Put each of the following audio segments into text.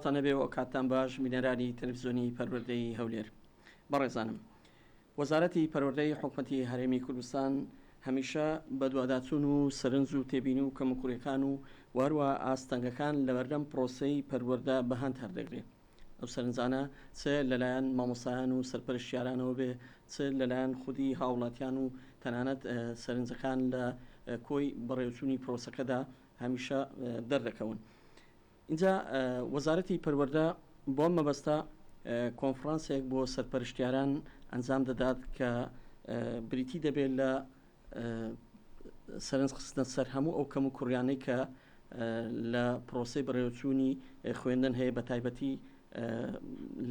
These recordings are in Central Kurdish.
سڵاوتان هەبێ و کاتتان باش بینەرانی تەلەفزیۆنی پەروەردەی هەولێر. بەڕێزانم وەزارەتی پەروەردەی حکومەتی هەرێمی کوردستان هەمیشە بەدواداچوون و سەرنج و تێبینی و کەموکوڕیەکان و وهەروەها ئاستەنگەکان لەبەردەم پرۆسەی پەروەردە بەهەند هەردەگرێ. ئەو سەرنجانە چ لەلایەن مامۆستایان و سەرپەرشتیارانەوە بێ، چ لەلایەن خودی هاوڵاتیان و تەنانەت سەرنجەکان لە کۆی بەڕێوەچوونی پرۆسەکەدا هەمیشە دەردەکەون. ئینجا وەزارەتی پەروەردە بۆ ئەم مەبەستە کۆنفرانسێک بۆ سەرپەرشتیاران ئەنجام دەدات کە بریتی دەبێت لە سەرنج خستنە سەر هەموو ئەو کەم و کوڕیانەی کە لە پرۆسەی بەڕێوەچوونی خوێندن هەیە بە تایبەتی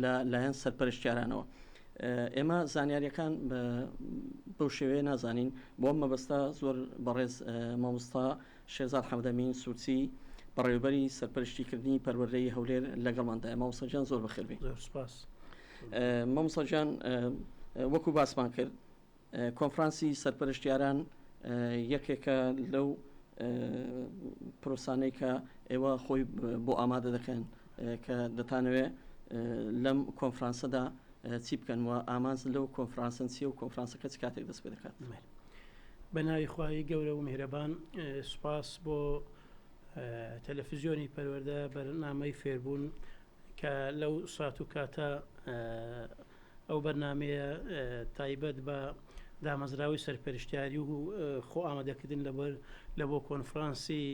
لە لایەن سەرپەرشتیارانەوە. ئێمە زانیاریەکان بەو شێوەیە نازانین بۆ مەبەستە زۆر بەڕێز مامۆستا شێرزاد حەمدەمین سوورچی بەڕێوەبەری سەرپەرشتیکردنی پەروەردەی هەولێر لەگەڵماندایە مامۆستا گیان زۆر بەخێر بێی. زۆر سوپاس. مامۆستا گیان وەکو باسمان کرد کۆنفرانسی سەرپەرشتیاران یەکێکە لەو پرۆسانەی کە ئێوە خۆی بۆ ئامادە دەکەن کە دەتانەوێ لەم کۆنفرانسەدا چی بکەن و ئامانج لەو کۆنفرانسن چیە و کۆنفرانسەکە چ کاتێک دەست پێ دەکات؟ بە ناوی خوای گەورە و میهرەبان سوپاس بۆ تەلەفزیۆنی پەروەردە بەرنامەی فێربوون کە لەو سات و کاتە ئەو بەرنامەیە تایبەت بە دامەزراوەی سەرپەرشتیاری و خۆ ئامادەکردن لەبەر لە بۆ کۆنفرانسی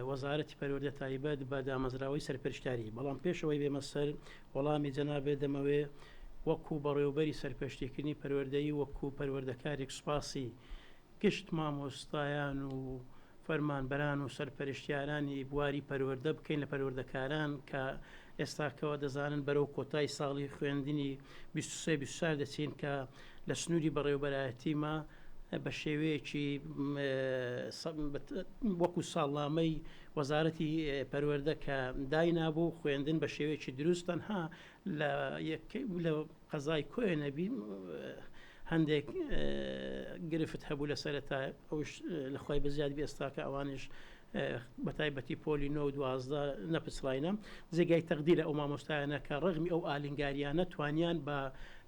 وەزارەتی پەروەردە تایبەت بە دامەزراوەی سەرپەرشتیاری بەڵام پێشەوەی بێمە سەر وەڵامی جەنابێ دەمەوێ وەکو بەڕێوبەری سەرپەشتیکردنی پەروەردەیی وەکو پەروەردەکارێک سوپاسی گشت مامۆستایان و فەرمانبەران و سەرپەرشتیارانی بواری پەروەردە بکەین لە پەروەردەکاران کە ئێستاکەوە دەزانن بەرەو کۆتای ساڵی خوێندنی 23 24 دەچین کە لە سنووری بەڕێوبەرایەتیمە بە شێوەیەکی وەکو ساڵنامەی وەزارەتی پەروەردە کە داینابوو خوێندن بە شێوەیەکی دروست تەنها لە لە قەزای کۆیە نەبی هەندێک گرفت هەبوو لە سەرەتا ئەوش لە خۆی بەزیاد بێ ئێستاکە ئەوانش بە تایبەتی پۆلی 9 و 12 نەپچڕاینە جێگای تەقدیرە ئەو مامۆستایانە کە ڕەغمی ئەو ئالنگاریانە توانیان بە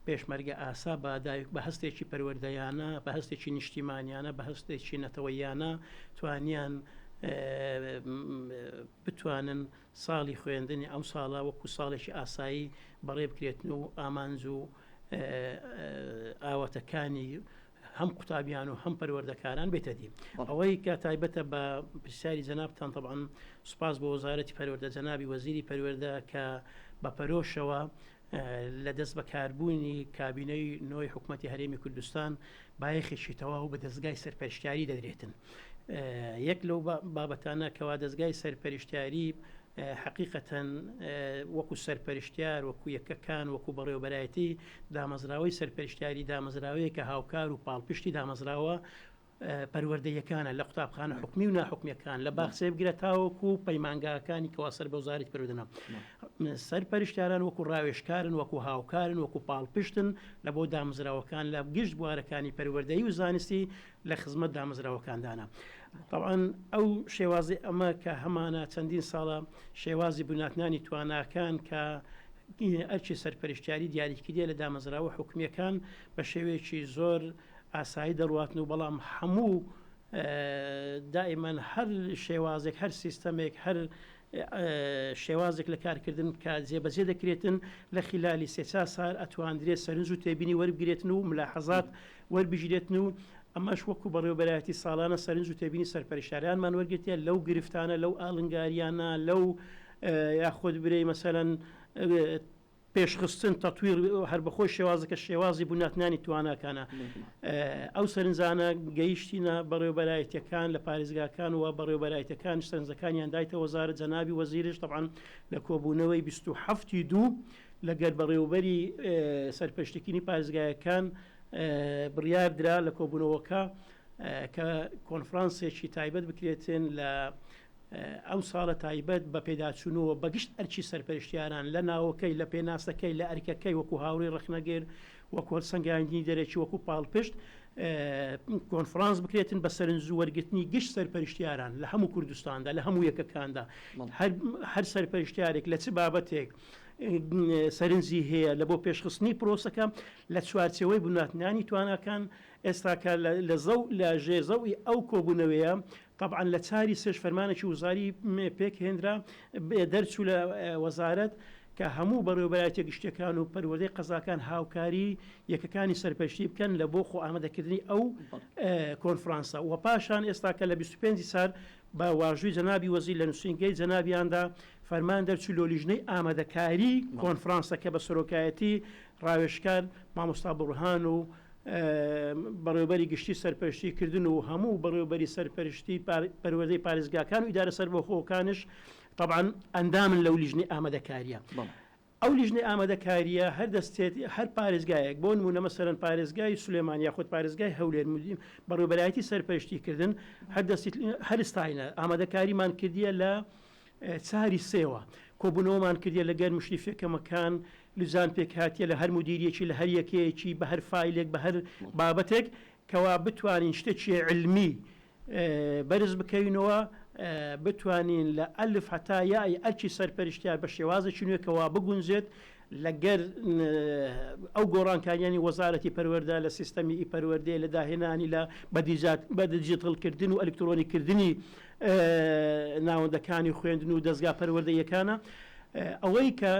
پێشمەرگە ئاسا بە دایک بە هەستێکی پەروەردەیانە بە هەستێکی نیشتیمانیانە بە هەستێکی نەتەوەیانە توانیان بتوانن ساڵی خوێندنی ئەم ساڵە وەکو ساڵێکی ئاسایی بەڕێ بکرێتن و ئامانج و ئاواتەکانی هەم قوتابیان و هەم پەروەردەکاران بێتە دی. ئەوەی کە تایبەتە بە پرسیاری جەنابتان تەبعەن سوپاس بۆ وەزارەتی پەروەردە جەنابی وەزیری پەروەردە کە بە پەرۆشەوە لە دەست بەکاربوونی کابینەی نۆی حکومەتی هەرێمی کوردستان بایەخێکی تەواو بە دەزگای سەرپەرشتیاری دەدرێتن. یەک لەو بابەتانە کەوا دەزگای سەرپەرشتیاری حەقیقەتەن وەکو سەرپەرشتیار وەکو یەکەکان وەکو بەڕێوەبەرایەتی دامەزراوەی سەرپەرشتیاری دامەزراوەیەکە هاوکار و پاڵپشتی دامەزراوە پەروەردەیەکانە لە قوتابخانە حکومی و ناحکومیەکان لە باخچەی بگرە تاوەکو پەیمانگاکانی کەوا سەر بە وەزارەتی پەروەردەن سەرپەرشتیاران وەکو ڕاوێژکارن وەکو هاوکارن وەکو پاڵپشتن لە بۆ دامەزراوەکان لە گشت بوارەکانی پەروەردەیی و زانستی لە خزمەت دامەزراوەکاندانە. تەبعەن ئەو شێوازی ئەمە کە هەمانە چەندین ساڵە شێوازی بنیاتنانی تواناکان کە ئەرکی سەرپەرشتیاری دیاریکردیە لە دامەزراوە حکومییەکان بە شێوەیەکی زۆر ئاسایی دەڕواتن و بەڵام هەموو دائیمەن هەر شێوازێک هەر سیستەمێک هەر شێوازێک لە کارکردن کە جێبەجێ دەکرێتن لە خلالی سێ چار سار ئەتواندرێت سەرنج و تێبینی وەربگرێتن و ملاحەزات وەربگیرێتن و ئەمەش وەکو بەڕێوەبەرایەتی ساڵانە سەرنج و تێبینی سەرپەرشتیارانمان وەرگرتیە لەو گرفتانە لەو ئاڵنگاریانە لەو یاخود برێی مەسەلەن پێشخستن، تطویر، هەر بەخۆی شێوازەکە شێوازی بونیاتنانی تواناکانە. ئەو سەرنجانە گەیشتینە بەڕێوەبەرایەتیەکان لە پارێزگاکان و بەڕێوەبەرایەتیەکانیش سەرنجەکانیان دایتە وەزارەت، جەنابی وەزیریش تەبعەن لە کۆبوونەوەی 27 ی دوو لەگەر بەڕێوەبەری سەرپەرشتیکردنی پارێزگایەکان بڕیار درا لە کۆبوونەوەکە کە کۆنفرانسێکی تایبەت بکرێتن لە ئەو ساڵە تایبەت بە پێداچوونەوە بە گشت ئەرکی سەرپەرشتیاران لە ناوەکەی، لە پێناسەکەی، لە ئەرکەکەی وەکو هاوڕێی ڕەخنەگر، وەکو هەڵسەنگاندنی دەرەکی، وەکو پاڵپشت. کۆنفرانس بکرێتن بە سەرنج و وەرگرتنی گشت سەرپەرشتیاران لە هەموو کوردستاندا لە هەموو یەکەکاندا هەر سەرپەرشتیارێک لە چ بابەتێک سەرنجی هەیە لە بۆ پێشخستنی پرۆسەکە لە چوارچێوەی بناتنانی تواناکان ئێستاکە لە زەو لە ژێر زەوی ئەو کۆبوونەوەیە تەبعەن لە چاری سێش فەرمانێکی وزاری پێک هێنرا دەرچوو لە وەزارەت کە هەموو بەڕێوەبەرایەتیە گشتیەکان و پەروەردەی قەزاکان هاوکاری یەکەکانی سەرپەرشتی بکەن لە بۆ خۆ ئامادەکردنی ئەو کۆنفرانسە و پاشان ئێستا کە لە 25 سار بە واژووی جەنابی وەزیر لە نووسینگەی جەنابیاندا فەرمان دەرچوو لۆ لیژنەی ئامادەکاری کۆنفرانسەکە بە سەرۆکایەتی ڕاوێژکار مامۆستا بوڕهان و بەڕێوەبەری گشتی سەرپەرشتی کردن و هەموو بەڕێوەبەری سەرپەرشتی پەروەردەی پارێزگاکان و ئیدارە سەربەخۆکانش تەبعەن ئەندامن لەو لیژنەی ئامادەکاریە. ئەو لیژنەی ئامادەکاریە هەر دەستێت هەر پارێزگایەک بۆ نمونە مەسەلەن پارێزگای سلێمانی یاخود پارێزگای هەولێر بەڕێوەبەرایەتی سەرپەرشتی کردن هەر دەستیت هەرستاینە ئامادەکاریمان کردیە لە چاری سێوە کۆبوونەوەمان کردیە لەگەر مشریفەکەمەکان لجان پێکهاتیە لە هەر مدیریەکی لە هەر یەکەیەکی بە هەر فایلێک بە هەر بابەتێک کەوا بتوانین شتێکی علمی بەرز بکەوینەوە بتوانین لە ئەلف هەتا یائی ئەرکی سەرپەرشتیار بە شێوازێکی نوێ کەوا بگونجێت لەگەر ئەو گۆڕانکاریانی وەزارەتی پەروەردە لە سیستەمی ئی پەروەردەیە لە داهێنانی لە بە دیجیتڵکردن و ئەلکترۆنیکردنی ناوەندەکانی خوێندن و دەزگا پەروەردەییەکانە. ئەوەی کە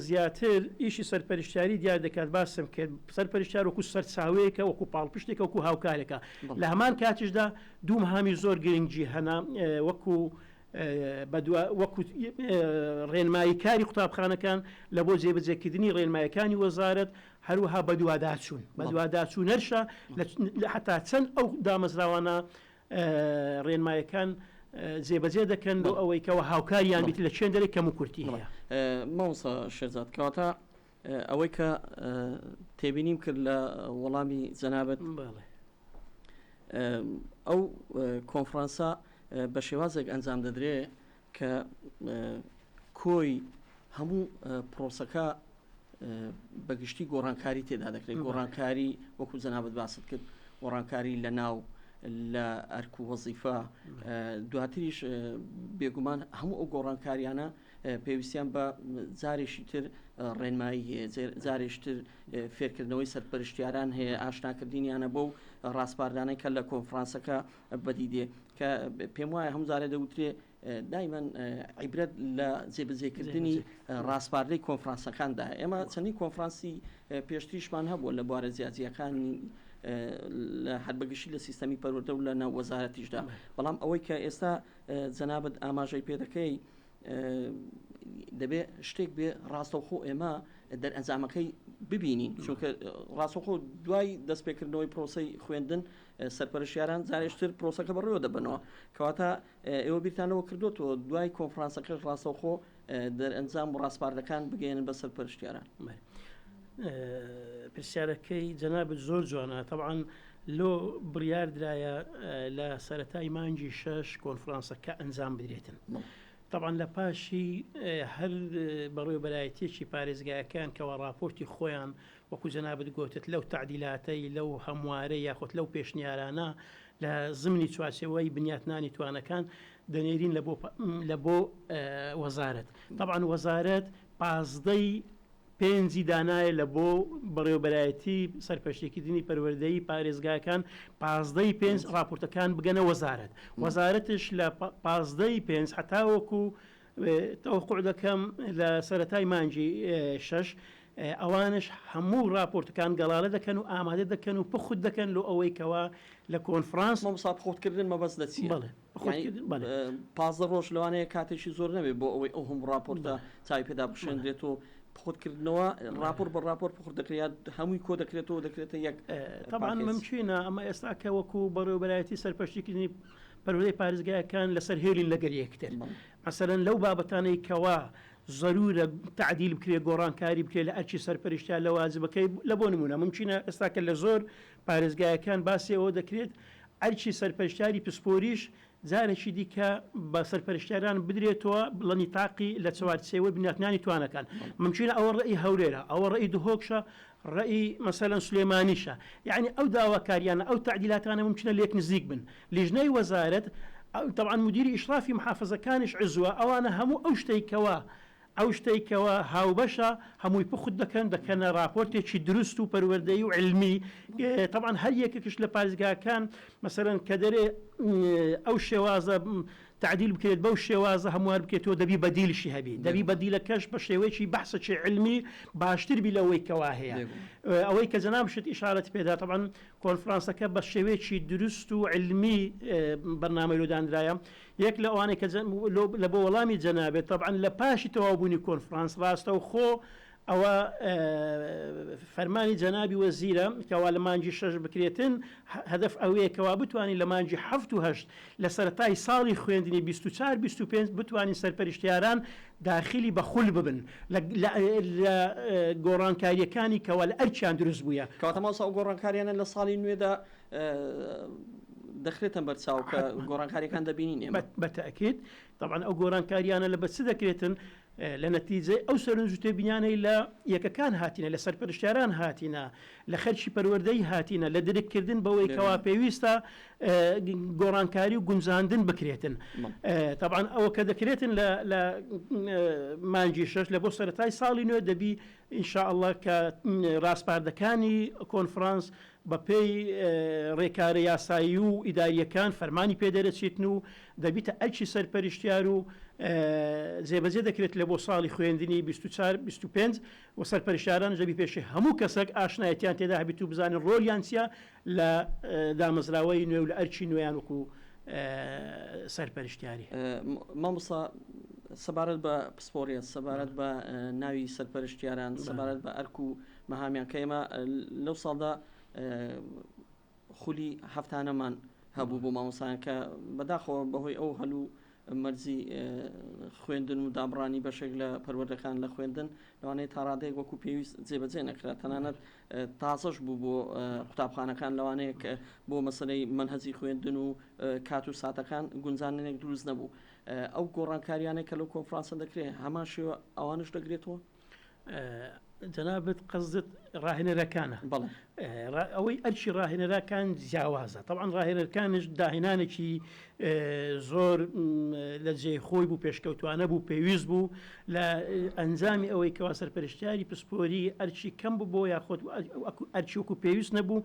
زیاتر ئیشی سەرپەرشتیاری دیار دەکات باسم کرد سەرپەرشتیار وەکو سەرچاوەیەکە وەکو پاڵپشتێکە وەکو هاوکارێکە لە هەمان کاتیشدا دوو مهامی زۆر گرنگی هەنا وەکو بەدوا وەکو ڕێنمایی کاری قوتابخانەکان لە بۆ جێبەجێکردنی ڕێنمایەکانی وەزارەت هەروەها بەدواداچوون بەدواداچوونەرشە لە حتا چەند ئەو دامەزراوانە ڕێنمایەکان جێبەجێ دەکەن بۆ ئەوەی کەەوە هاوکاریان بیت لە چێن دەرێک کەم و کورتی هەیە. مامۆستا شێرزاد کەواتە ئەوەی کە تێبینیم کرد لە وەڵامی جەنابت ئەو کۆنفرانسە بە شێوازێک ئەنجام دەدرێ کە کۆی هەموو پرۆسەکە بەگشتی گۆڕانکاری تێدا دەکرێت گۆڕانکاری وەکو جەنابەت باست کرد گۆڕانکاری لە ناو لە ئەرک و وەزیفە دواتریش بێگومان هەموو ئەو گۆڕانکاریانە پێویستیان بە جارێکی تر ڕێنمایی هەیە جارێکی تر فێرکردنەوەی سەرپەرشتیاران هەیە ئاشناکردنیانە بەو ڕاسپاردانەی کە لە کۆنفرانسەکە بەدی دێ کە پێم وایە هەموو جارێ دەوترێ دایمەن عیبرەت لە جێبەجێکردنی ڕاسپاردەی کۆنفرانسەکاندا ئێمە چەندین کۆنفرانسی پێشتریشمان هەبووە لە بوارە جیاجیاکانی لە هەر بەگشتی لە سیستەمی پەروەردە و لە ناو وەزارەتیشدا بەڵام ئەوەی کە ئێستا جەنابت ئاماژەی پێدەکەی دەبێ شتێک بێ ڕاستەوخۆ ئێمە دەرئەنجامەکەی ببینین چونکە ڕاستەوخۆ دوای دەستپێکردنەوەی پرۆسی خوێندن سەرپەرشیاران جارێشتر پرۆسەکە بەڕێوە دەبنەوە کەواتە ئێوە بیرتانەوە کردوتەوە دوای کۆنفرانسەکەش ڕاستەوخۆ دەرئەنجام و ڕاسپاردەکان بگەێنن بە سەرپەرشتیاران. پرسیارەکەی جەنابت زۆر جوانە تەبعەن لۆ بڕیار درایە لە سەرەتای مانگی شەش کۆنفرانسەکە ئەنجام بدرێتن. تەبعەن لە پاشی هەر بەڕێوەبەرایەتیەکی پارێزگایەکان کەوا ڕاپۆرتی خۆیان وەکو جەنابت گۆتت لەو تەعدیلاتەی لەو هەموارەی یاخود لەو پێشنیارانە لە زمنی چوارچێوەی بنیاتنانی توانەکان دەنێرین لە بۆ لە بۆ وەزارەت تەبعەن وەزارەت پازدەی پێنجی دانایە لە بۆ بەڕێوەبەرایەتی سەرپەرشتیکردنی پەروەردەیی پارێزگاکان 15 ی پێنج ڕاپۆرتەکان بگەنە وەزارەت وەزارەتش لە 15 ی پێنج هەتاوەکو تەوەقوع دەکەم لە سەرەتای مانگی شەش ئەوانش هەموو ڕاپۆرتەکان گەڵالە دەکەن و ئامادە دەکەن و پخت دەکەن لۆ ئەوەی کەوا لە کۆنفرانس مامۆستا پخۆتکردن مەبەست لە چییە؟ بەڵێ 15 ڕۆژ لەوانەیە کاتێکی زۆر نەبێت بۆ ئەوەی ئەو هەموو ڕاپۆرتە چاوی پێدا بخشێنرێت و پوختکردنەوە ڕاپۆرت بە ڕاپۆرت پوخت دەکرێت یا هەمووی کۆ دەکرێتەوە دەکرێتە یەک تەبعەن پاکێج؟ ممکینە ئەمە ئێستا کە وەکو بەڕێوەبەرایەتی سەرپەرشتیکردنی پەروەردەی پارێزگایەکان لەسەر هێلین لەگەر یەکتر مەسەلەن لەو بابەتانەی کەوا زەرورە تەعدیل بکرێت گۆڕانکاری بکرێت لە ئەرکی سەرپەرشتیار لە واجبەکەی لە بۆ نمونە ممکینە ئێستا کە لە زۆر پارێزگایەکان باسی ئەوە دەکرێت ئەرکی سەرپەرشتیاری پسپۆریش جارێکی دیکە بە سەرپەرشتیاران بدرێتەوە لە نیتاقی لە چوارچێوەی بنیاتنانی توانەکان. ممکنە ئەوە ڕەئی هەولێرە، ئەوە ڕەئی دهۆکشە، ڕەئی مەسەلەن سلێمانیشە. یەعنی ئەو داواکاریانە، ئەو تەعدیلاتانە ممکنە لێک نزیک بن. لیژنەی وەزارەت، تەبعەن مودیری ئیشرافی محافزەکانیش عزوە، ئەوانە هەموو ئەو شتەی کەوا ئەو شتەی کەوا هاوبەشە هەمووی پوخت دەکەن دەکەنە ڕاپۆرتێکی دروست و پەروەردەیی و عیلمی، تەبعەن هەر یەکێکیش لە پارێزگاکان مەسەلەن کە دەرێ ئەو شێوازە تەعدیل بکرێت بەو شێوازە هەموار بکرێتەوە دەبی بەدیلشی هەبی دەبی بەدیلەکەش بە شێوەیەکی بەحسێکی عیلمی باشتر بی لەوەی کەوا هەیە ئەوەی کە جەنابشت ئیشارەت پێدا تەبعەن کۆنفرانسەکە بە شێوەیەکی دروست و عیلمی بەرنامەی لۆ دانرایە یەک لە ئەوانەی کە لە بۆ وەڵامی جەنابت تەبعەن لە پاشی تەواوبوونی کۆنفرانس ڕاستەوخۆ ئەوە فەرمانی جەنابی وەزیرە کەوا لە مانگی شەش بکرێتن هەدەف ئەوەیە کەوا بتوانین لە مانگی حەفت و هەشت لە سەرەتای ساڵی خوێندنی 24 25 بتوانین سەرپەرشتیاران داخلی بە خول ببن لە گۆڕانکارییەکانی کەوا لە ئەرکیان دروست بوویە. کەواتە مامۆستا ئەو گۆڕانکاریانە لە ساڵی نوێدا دەخرێتە بەر چاو کە گۆڕانکاریەکان دەبینین ئێمە. بە تەئکید تەبعەن ئەو گۆرانکاریانە لە بە چ دەکرێتن لە نەتیجەی ئەو سەرنج و تێبینیانەی لە یەکەکان هاتینە لە سەرپەرشتیاران هاتینە لە خەرکی پەروەردەی هاتینە لە درک کردن بەوەی کەوا پێویستە گۆڕانکاری و گونجاندن بکرێتن تەبعەن ئەوە کە دەکرێتن لە مانگی شەش لە بۆ سەرەتای ساڵی نوێ دەبی ان شاء اللە کە ڕاسپاردەکانی کۆنفرانس بە پێی ڕێکارە یاسایی و ئیدارییەکان فەرمانی پێ دەرەچیتن و دەبیتە ئەرکی سەرپەرشتیار و جێبەجێ دەکرێت لە بۆ ساڵی خوێندنی 24 25 و سەرپەرشتیارانش دەبی پێشی هەموو کەسەک ئاشنایەتیان تێدا هەبیت و بزانن ڕۆلیان چیە لە دامەزراوەی نوێ و لە ئەرکی نوێیان وەکو سەرپەرشتیاری. مامۆستا سەبارەت بە پسپۆڕیەت، سەبارەت بە ناوی سەرپەرشتیاران، سەبارەت بە ئەرک و مەهامیان کە ئێمە لەو ساڵدا خولی هەفتانەمان هەبوو بۆ مامۆستایان کە بەداخەوە بەهۆی ئەو هەلو مەرجی خوێندن و دابڕانی بەشێک لە پەروەردەکان لە خوێندن لەوانەیە تاڕادەیەک وەکو پێویست جێبەجێ نەکرا تەنانەت تازەش بوو بۆ قوتابخانەکان لەوانەیە کە بۆ مەسەلەی مەنهەجی خوێندن و کات و ساتەکان گونجاندنێک دروست نەبوو ئەو گۆڕانکاریانەی کە لەو کۆنفرانسە دەکرێت هەمان شێوە ئەوانش دەگرێتەوە؟ جەنابت قەزدت ڕاهێنەرەکانە؟ بەڵێ. ئەوەی ئەرکی ڕاهێنەرەکان جیاوازە تەبعەن ڕاهێنەرکانش داهێنانێکی زۆر لە جێی خۆی بوو پێشکەوتوانە بوو پێویست بوو لە ئەنجامی ئەوەی کەوا سەرپەرشتیاری پسپۆری ئەرکی کەم بوو بۆ یاخود ئەرکی وەکو پێویست نەبوو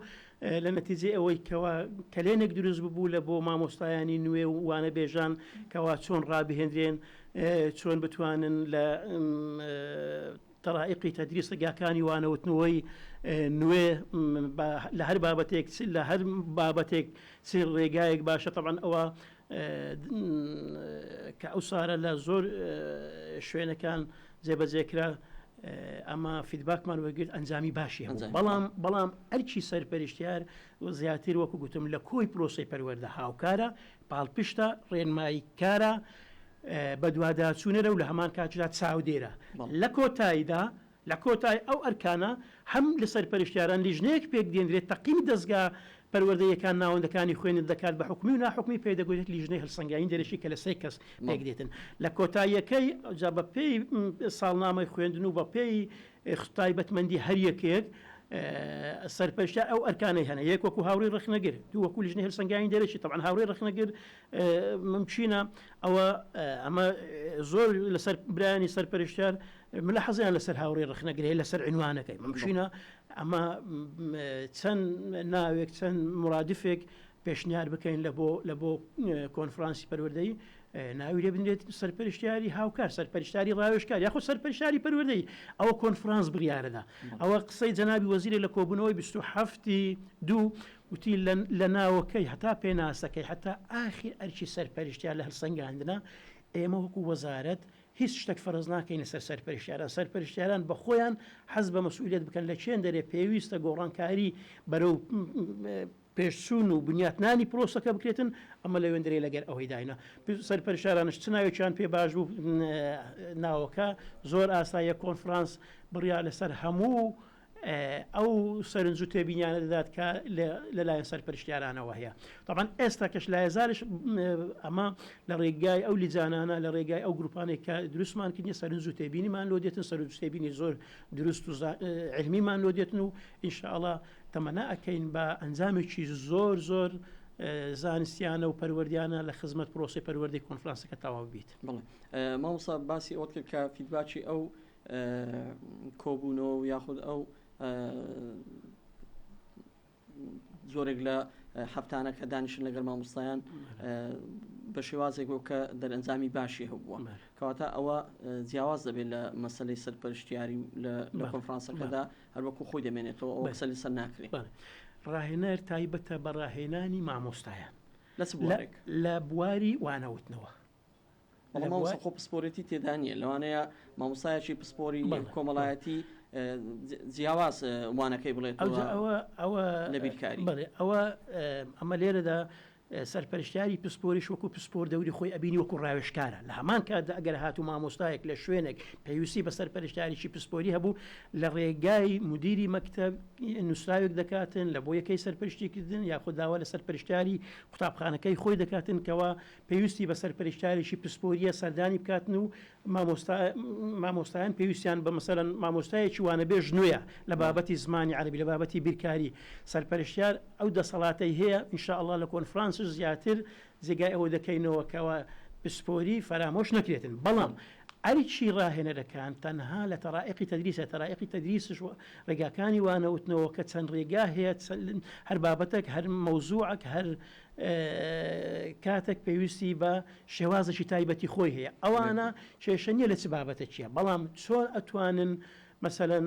لە نەتیجەی ئەوەی کەوا کەلێنێک دروست ببوو لە بۆ مامۆستایانی نوێ و وانەبێژان کەوا چۆن ڕابهێنرێن چۆن بتوانن لە تەرائیقی تەدریس ڕێگاکانی وانەوتنەوەی نوێ لە هەر بابەتێک لە هەر بابەتێک چ ڕێگایەک باشە تەبعەن ئەوە کە ئەو سارە لە زۆر شوێنەکان جێبەجێ کرا ئەمە فیدباکمان وەرگرت ئەنجامی باشی هەبوو بەڵام بەڵام ئەرکی سەرپەرشتیار زیاتر وەکو گوتم لە کۆی پرۆسەی پەروەردە هاوکارە پاڵپشتە ڕێنماییکارە بەدواداچوونەرە و لە هەمان کاتیشدا چاودێرە. لە کۆتاییدا لە کۆتای ئەو ئەرکانە هەم لە سەرپەرشتیاران لیژنەیەک پێکدێنرێت تەقیمی دەزگا پەروەردەییەکان ناوەندەکانی خوێندن دەکات بە حکومی و ناحکومی پێی دەگوترێت لیژنەی هەلسەنگانی دەرەکی کە لە سێ کەس پێکدێتن لە کۆتاییەکەی جا بە پێی ساڵنامەی خوێندن و بە پێی تایبەتمەندی هەر یەکێک سەرپەرشتیار ئەو ئەرکانەی هەنە یەک وەکو هاوڕێی ڕەخنەگر دوو وەکو لیژنەی هەلسەنگانی دەرەکی تەبعەن هاوڕێی ڕەخنەگر ممکینە ئەوە ئەمە زۆر لەسەر برایانی سەرپەرشتیار ملاحەزەیان لەسەر هاوڕێی ڕەخنەگر هەیە لەسەر عنوانەکەی ممکینە ئەمە چەند ناوێک چەند مرادفێک پێشنیار بکەین لە بۆ لە بۆ کۆنفرانسی پەروەردەیی ناوی لێ بنرێت سەرپەرشتیاری هاوکار سەرپەرشتیاری ڕاوێژکار یاخود سەرپەرشتیاری پەروەردەیی ئەوە کۆنفرانس بڕیارەدا ئەوە قسەی جەنابی وەزیرە لە کۆبوونەوەی 27 دوو وتی لە ناوەکەی هەتا پێناسەکەی هەتا ئاخیر ئەرکی سەرپەرشتیار لە هەلسەنگاندنە ئێمە وەکو وەزارەت هیچ شتێک فەرز ناکەینە سەر سەرپەرشتیاران، سەرپەرشتیاران بە خۆیان حەز بە مەسئولیەت بکەن لە چێندەرێ پێویستە گۆڕانکاری بەرەو پێشچوون و بنیاتنانی پرۆسەکە بکرێتن، ئەمە لەوێندەرێ لەگەر ئەوەی داینە سەرپەرشتیارانش چ ناوێکیان پێ باش بوو ناوەکە زۆر ئاساییە کۆنفرانس بڕیار لەسەر هەموو. ئەو سەرنج و تێبینیانە دەدات کە لەلایەن سەرپەرشتیارانەوە هەیە. تەبعەن ئێستا کەش لایەزارش ئەمە لە ڕێگای ئەو لیجانانە لە ڕێگای ئەو گروپانێک کە دروستمان کردنی سەرنج و تێبینیمان لۆ دێتن سەرنج و تێبینی زۆر دروست و علمیمان لۆ دێتن و ئینشاءڵا تەمەنا ئەکەین بە ئەنجامێکی زۆر زۆر زانستیانە و پەروەردیانە لە خزمەت پرۆسی پەروەردەی کۆنفرانسەکە تەواو بیت. بەڵێ مامۆستا باسی ئەوەت کرد کە feedback ی ئەو کۆبوونەوە و یاخود ئەو زۆرێک لە هەفتانە کە دانیشن لەگەڵ مامۆستایان بە شێوازێک بۆ کە دەرئەنجامی باشی هەبووە کەواتە ئەوە جیاواز دەبێت لە مەسلەی سەرپەرشتیاری و لە کۆنفرانسەکەدا هەروەکو خۆی دەمێنێتەوە ئەو قسە لەسەر ناکرێت ڕاهێنەر تایبەتە بە ڕاهێنانی مامۆستایان لە بواری وانەوتنەوە بەڵام مامۆستا خۆ پسپۆرێتی تێدا نییە لەوانەیە مامۆستایەکی پسپۆری کۆمەڵایەتی جیاواز وانەکەی بڵێت ئەوە ئەوە لە بیرکاری بەڵێ ئەوە ئەمە لێرەدا سەرپەرشتیاری پسپۆریش وەکو پسپۆر دەوری خۆی ئەبینی وەکو ڕاوێژکارە لە هەمان کاتدا ئەگەر هاتوو مامۆستایەک لە شوێنێک پێویستی بە سەرپەرشتیاریی پسپۆری هەبوو لە ڕێگای مدیری مەکتەب نووسراوێک دەکاتن لە بۆ یەکەی سەرپەرشتیکردن یاخود داوا لە سەرپەرشتیاری قوتابخانەکەی خۆی دەکاتن کەوا پێویستی بە سەرپەرشتیارێکی پسپۆریە سەردانی بکاتن و مامۆستا مامۆستایان پێویستیان بە مەسەلەن مامۆستایەکی وانەبێژ نوێیە لە بابەتی زمانی عەرەبی لە بابەتی بیرکاری سەرپەرشتیار ئەو دەسەڵاتەی هەیە ان شاء اللە لە کۆنفرانسش زیاتر جێگای ئەوە دەکەینەوە کەوا پسپۆری فەرامۆش نەکرێتن بەڵام ئەرکی ڕاهێنەرەکان تەنها لە تەرائیقی تەدریسە تەرائیقی تەدریسش ڕێگاکانی وانەوتنەوە کە چەند ڕێگا هەیە هەر بابەتێک هەر مەوزوعەک هەر کاتێک پێویستی بە شێوازێکی تایبەتی خۆی هەیە ئەوانە کێشە نییە لە چ بابەتەکیە بەڵام چۆن ئەتوانن مەسەلەن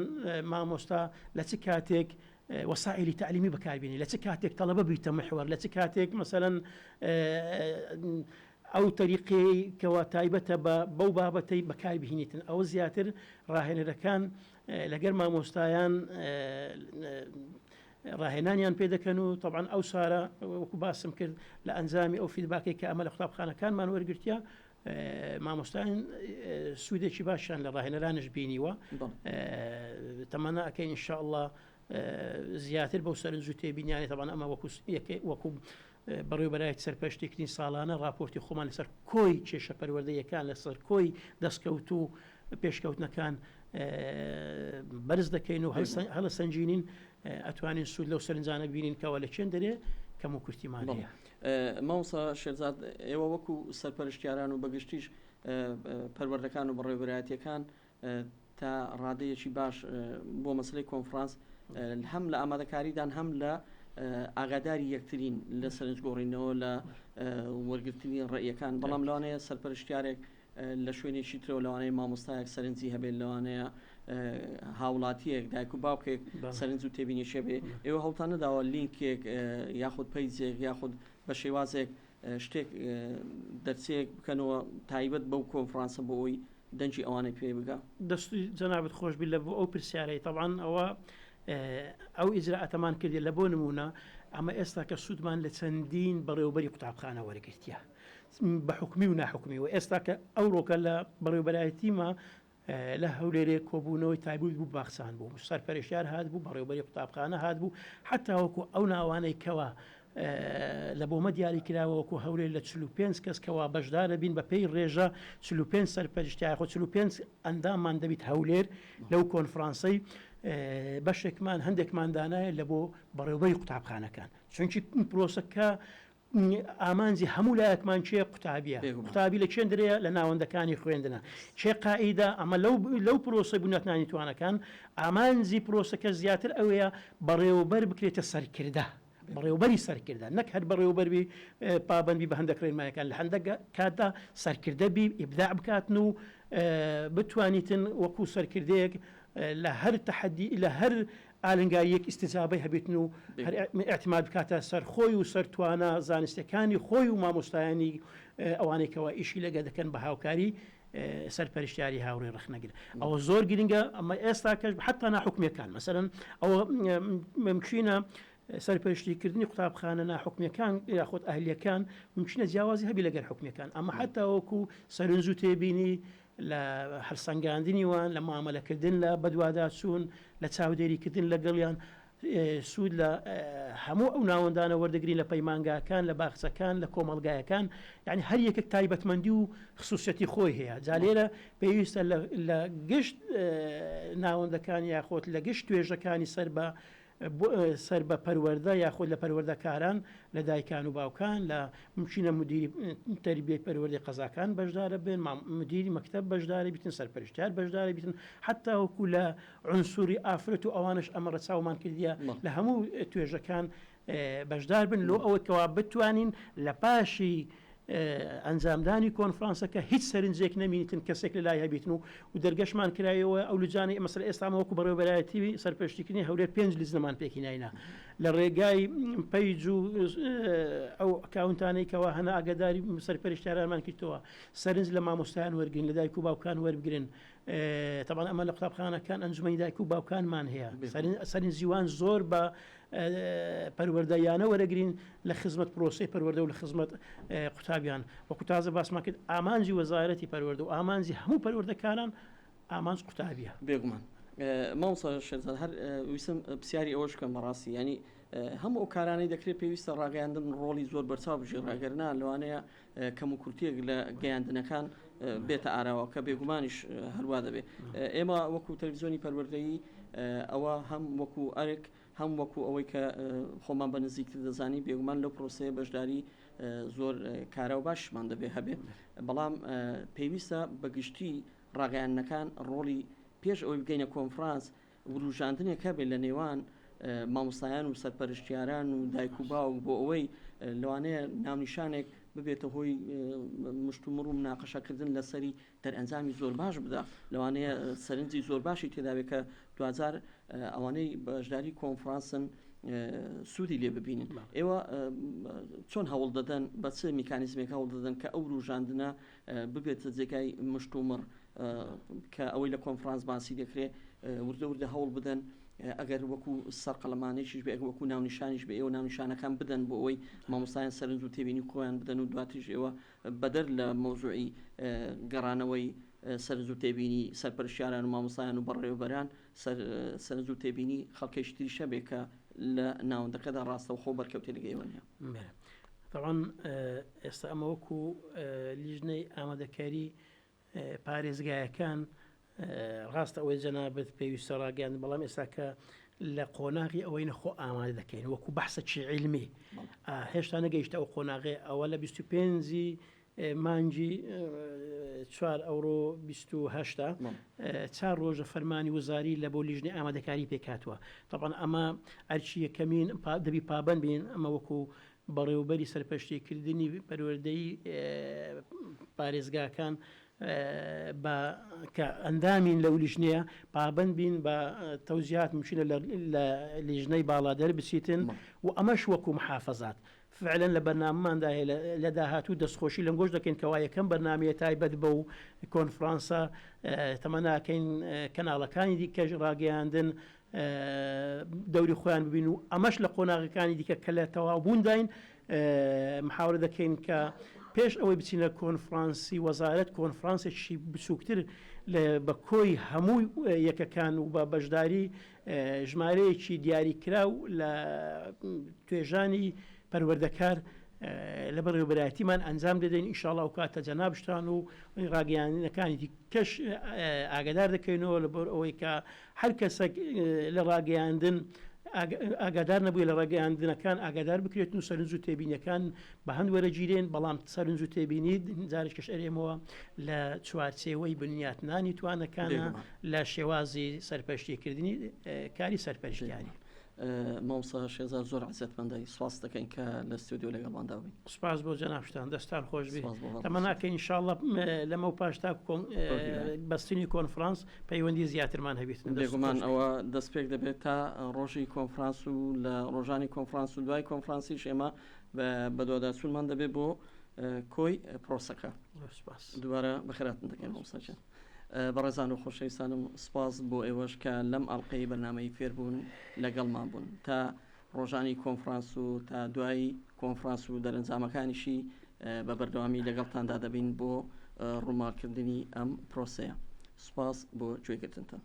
مامۆستا لە چ کاتێک وەسائلی تعلیمی بەکاربیێنی لە چ کاتێک تەڵەبە بیتە محوەر لە چ کاتێک مەسەلەن ئەو تەریقەی کەوا تایبەتە بە بەو بابەتەی بەکاربهینیتن ئەوە زیاتر ڕاهێنەرەکان لەگەر مامۆستایان ڕاهێنانیان پێ دەکەن و تەبعەن ئەو سارە وەکو باسم کرد لە ئەنجامی ئەو feedback ێک کە ئەمە لە قوتابخانەکانمان وەرگرتیە مامۆستایان سوودێکی باشیان لە ڕاهێنەرانش بینیوە تەمەنا ئەکەین ان شاء الله زیاتر بەو سەرنج و تێبینیانی تەبعەن ئەمە وەکو وەکو بەڕێوبەرایەتی سەرپەرشتیکردنی ساڵانە ڕاپۆرتی خۆمان لەسەر کۆی کێشە پەروەردەیەکان لەسەر کۆی دەستکەوت و پێشکەوتنەکان بەرز دەکەین و هەڵەسەنگینین ئەتوانین سوود لەو سەرنجانە بینین کەەوە لە چێن دەرێ کەم و کورتیمان هەیە. مامۆستا شێرزاد ئێوە وەکو سەرپەرشتیاران و بەگشتیش پەروەردەکان و بەڕێوەبەرایەتیەکان تا ڕادەیەکی باش بۆ مەسلەی کۆنفرانس هەم لە ئامادەکاریدان هەم لە ئاگاداری یەکترین لە سەرنج گۆڕینەوە لە وەرگرتنی ڕێیەکان بەڵام لەوانەیە سەرپەرشتیارێک لە شوێنێکی ترەوە لەوانەیە مامۆستایەک سەرنجی هەبێت لەوانەیە هاوڵاتیەک دایک و باوکێک سەرنج و تێبینیشێ بێ ئێوە هەوڵتان نەداوە لینکێک یاخود پەیجێک یاخود بە شێوازێک شتێک دەرچەیەک بکەنەوە تایبەت بەو کۆنفرانسە بۆ ئەوی دەنگی ئەوانەی پێ بگا؟ دەستی جەنابت خۆش بی لە بۆ ئەو پرسیارەی تەبعەن ئەوە ئەو ئیجرائەتەمان کردی لە بۆ نمونە ئەمە ئێستا کە سوودمان لە چەندین بەڕێوبەری قوتابخانە وەرگرتیە بە حکومی و ناحکومی و ئێستا کە ئەوڕۆکە لە بەڕێوبەرایەتیمە لە هەولێرێ کۆبوونەوەی تایبوت بوو باخچان بوو سەرپەرشتیار هات بوو بەڕێوبەری قوتابخانە هات بوو حتا وەکو ئەو ناوانەی کەوا لە بۆمە دیاری کراوە وەکو هەولێر لە 45 کەس کەوا بەشدارە بین بە پێی ڕێژە 45 سەرپەرشتیار خۆ 45 ئەنداممان دەبیت هەولێر لەو کۆنفرانسەی بەشێکمان هەندێکمان دانایە لە بۆ بەڕێوبەری قوتابخانەکان چونکی پرۆسەکە ئامانجی هەموو لایەکمان کێ قوتابیە قوتابی لە کێندرەیە لە ناوەندەکانی خوێندنە کێ قائیدە ئەمە لەو لەو پرۆسەی بنیاتنانی توانەکان ئامانجی پرۆسەکە زیاتر ئەوەیە بەڕێوەبەر بکرێتە سەرکردە بەڕێوبەری سەرکردە نەک هەر بەڕێوبەر بی پابەندبی بە هەندێک ڕێنمایەکان لە هەندێک کاتدا سەرکردە بی ئیبداع بکاتن و بتوانیتن وەکو سەرکردەیەک لە هەر تەحەدی لە هەر ئالنگارییەک ئیستجابەی هەبێتن و هەر ئیعتماد بکاتە سەر خۆی و سەر توانا زانستیەکانی خۆی و مامۆستایانی ئەوانەی کەوا ئیشی لەگە دەکەن بە هاوکاری سەرپەرشتیاری هاوڕێی ڕەخنەگر ئەوە زۆر گرنگە ئەمە ئێستا کەش حتا ناحکومیەکان مەسەلەن ئەوە ممکنە سەرپەرشتیکردنی قوتابخانە ناحکومیەکان یاخود ئەهلیەکان ممکنە جیاوازی هەبی لەگەر حکومیەکان ئەمە حتا وەکو سەرنج و تێبینی. لە هەلسەنگاندنی وان، لە مامەلەکردن لە بەدواداچوون، لە چاودێریکردن لەگەڵیان، سوود لە هەموو ئەو ناوەندانە وەردەگرین لە پەیمانگاکان، لە باخچەکان، لە کۆمەڵگایەکان، یانی هەر یەکێک تایبەتمەندی و خسوسیەتی خۆی هەیە، جا لێرە پێویستە لە گشت ناوەندەکان یاخۆت لە گشت توێژەکانی سەر بە سەر بە پەروەردە یاخود لە پەروەردەکاران، لە دایکان و باوکان، لە ممکنە مدیری تەربیەی پەروەردەی قەزاکان بەشدارە بن، مدیری مەکتەب بەشدارە بیتن، سەرپەرشتیار بەشدارە بیتن، حەتا وەکو لە عنسوری ئافرەت و ئەوانەش ئەمە ڕەچاومان کردیە لە هەموو توێژەکان بەشدار بن لۆ ئەوەی کەوا بتوانین لە پاشی ئەنجامدانی کۆنفرانسەکە هیچ سەرنجێک نەمینیتن کەسێک لە لای هەبیتن و و دەرگەشمان کرایەوە ئەو لجانەی مەسەلەن ئێستا ئەمە وەکو بەڕێوەبەرایەتی سەرپەرشتیکردنی هەولێر پێنج لجنەمان پێکهیناینە لە ڕێگای page و ئەو ئەکاونتانەی کەوا هەنە ئاگاداری سەرپەرشتیارانمان کردەوە سەرنج لە مامۆستایان وەرگرن لە دایک و باوکان وەربگرن تەبعەن ئەمە لە قوتابخانەکان ئەنجومەنی دایک و باوکانمان هەیە سەرنجی وان زۆر بە پەروەردەیانە وەرەگرین لە خزمەت پرۆسەی پەروەردە و لە خزمەت قوتابیان وەکو تازە باسمان کرد ئامانجی وەزارەتی پەروەردە و ئامانجی هەموو پەروەردەکاران ئامانج قوتابیە. بێگومان مامۆستا شێرزاد هەر ویستم پرسیاری ئەوەش بکەم بەڕاستی یانی هەموو ئەو کارانەی دەکرێت پێویستە ڕاگەیاندن ڕۆڵی زۆر بەرچاو بگێڕێ ئەگەر نا لەوانەیە کەم و کورتیەک لە گەیاندنەکان بێتە ئاراوە کە بێگومانیش هەروا دەبێت ئێمە وەکو تەلەڤزیۆنی پەروەردەیی ئەوە هەم وەکو ئەرک هەم وەکو ئەوەی کە خۆمان بە نزیکتر دەزانین بێگومان لەو پرۆسەیە بەشداری زۆر کارا و باشمان دەبێ هەبێ بەڵام پێویستە بەگشتی ڕاگەیاندنەکان ڕۆڵی پێش ئەوەی بگەینە کۆنفرانس وروژاندنێک هەبێت لە نێوان مامۆستایان و سەرپەرشتیاران و دایک و باوک بۆ ئەوەی لەوانەیە ناونیشانێک ببێتە هۆی مشتومڕ و مناقەشەکردن لەسەری دەرئەنجامی زۆر باش بدا لەوانەیە سەرنجی زۆر باشی تێداوێت کە دواجار ئەوانەی بەشداری کۆنفرانسن سوودی لێ ببینن ئێوە چۆن هەوڵ دەدەن بە چ میکانیزمێک هەوڵ دەدەن کە ئەو وروژاندنە ببێتە جێگای مشتومڕ کە ئەوەی لە کۆنفرانس باسی دەکرێت وردە وردە هەوڵ بدەن ئەگەر وەکو سەرقەڵەمانێکیش بێ وەکو ناونیشانیش بێ ئێوە ناونیشانەکان بدەن بۆ ئەوەی مامۆستایان سەرنج و تێبینی خۆیان بدەن و دواتریش ئێوە بەدەر لە مەوزوعی گەڕانەوەی سەرنج و تێبینی سەرپەرشتیاران و مامۆستایان و بەڕێوەبەران سەرنج و تێبینی خەڵکێکی تریش هەبێ کە لە ناوەندەکەدا ڕاستەوخۆ بەرکەوتەی لەگە ئێوە نییە. تەبعەن ئێستا ئەمە وەکو لیژنەی ئامادەکاری پارێزگایەکان ڕاستە ئەوەی جەنابت پێویستە ڕاگەیاند بەڵام ئێستا کە لە قۆناغی ئەوەی نەخۆ ئامادە دەکەین وەکو بەحسەکی عیلمی هێشتا نەگەیشتە ئەو قۆناغێ ئەوە لە 25 مانگی چوار ئەوڕۆ 28 چار ڕۆژە فەرمانی وزاری لە بۆ لیژنەی ئامادەکاری پێکهاتووە تەبعەن ئەمە ئەرکی یەکەمین دەبی پابەند بین ئەمە وەکو بەڕێوەبەری سەرپەرشتیکردنی پەروەردەی پارێزگاکان بە کە ئەندامین لەو لیژنەیە پابەند بین بە تەوجیهات ممکنە لە لیژنەی باڵا دەربچیتن و ئەمەش وەکو محافەزات فعلا لە بەرنامەماندا هەیە لە داهاتوو دەستخۆشی لەنگۆش دەکەین کەوا یەکەم بەرنامەیە تایبەت بەو کۆنفرانسە تەمەناکەین کەناڵەکانی دیکەش ڕاگەیاندن دەوری خۆیان ببین و ئەمەش لە قۆناغەکانی دیکە کە لە تەواوبوونداین محاورە دەکەین کە پێش ئەوەی بچینە کۆنفرانسی وەزارەت کۆنفرانسێکی بچووکتر بە کۆی هەموو یەکەکان و بە بەشداری ژمارەیەکی دیاریکراو لە توێژانی پەروەردەکار لە بەڕێوەبەرایەتیمان ئەنجام دەدەین ئیشاڵا ئەو کاتە جەنابشتان و ڕاگەیاندنەکانی دیکەش ئاگادار دەکەینەوە لەبەر ئەوەی کە هەر کەسێک لە ڕاگەیاندن ئاگادار نەبووی لە ڕاگەیاندنەکان ئاگادار بکرێت و سەرنج و تێبینیەکان بە هەند وەرەگیرێن بەڵام سەرنج و تێبینی جارێکیش ئەرێمەوە لە چوارچێوەی بنیاتنانی توانەکانە لە شێوازی سەرپەرشتیکردنی کاری سەرپەرشتیاری. مامۆستا شێرزاد زۆر عەزیەتمەندای سوپاست دەکەین کە لە ستۆدیۆ لەگەڵماندا بووی. سوپاس بۆ جەنابشتان دەستان خۆش بێ تەمەناکەین ان شاء اللە لەمەو پاش تا بەستنی کۆنفرانس پەیوەندی زیاترمان هەبێت. بێگومان ئەوە دەستپێک دەبێت تا ڕۆژی کۆنفرانس و لە ڕۆژانی کۆنفرانس و دوای کۆنفرانسیش ئێمە بەدواداچوونمان دەبێت بۆ کۆی پرۆسەکە. دووبارە بەخێرهاتن دەکەین مامۆستا گیان. بەڕێزان و خۆشەویستانم سپاس بۆ ئێوەش کە لەم ئەڵقەی بەرنامەی فێربوون لەگەڵمان بوون تا ڕۆژانی کۆنفرانس و تا دوای کۆنفرانس و دەرەنجامەکانیشی بە بەردەوامی لەگەڵتاندا دەبین بۆ ڕووماڵکردنی ئەم پرۆسەیە. سوپاس بۆ گوێگرتنتان.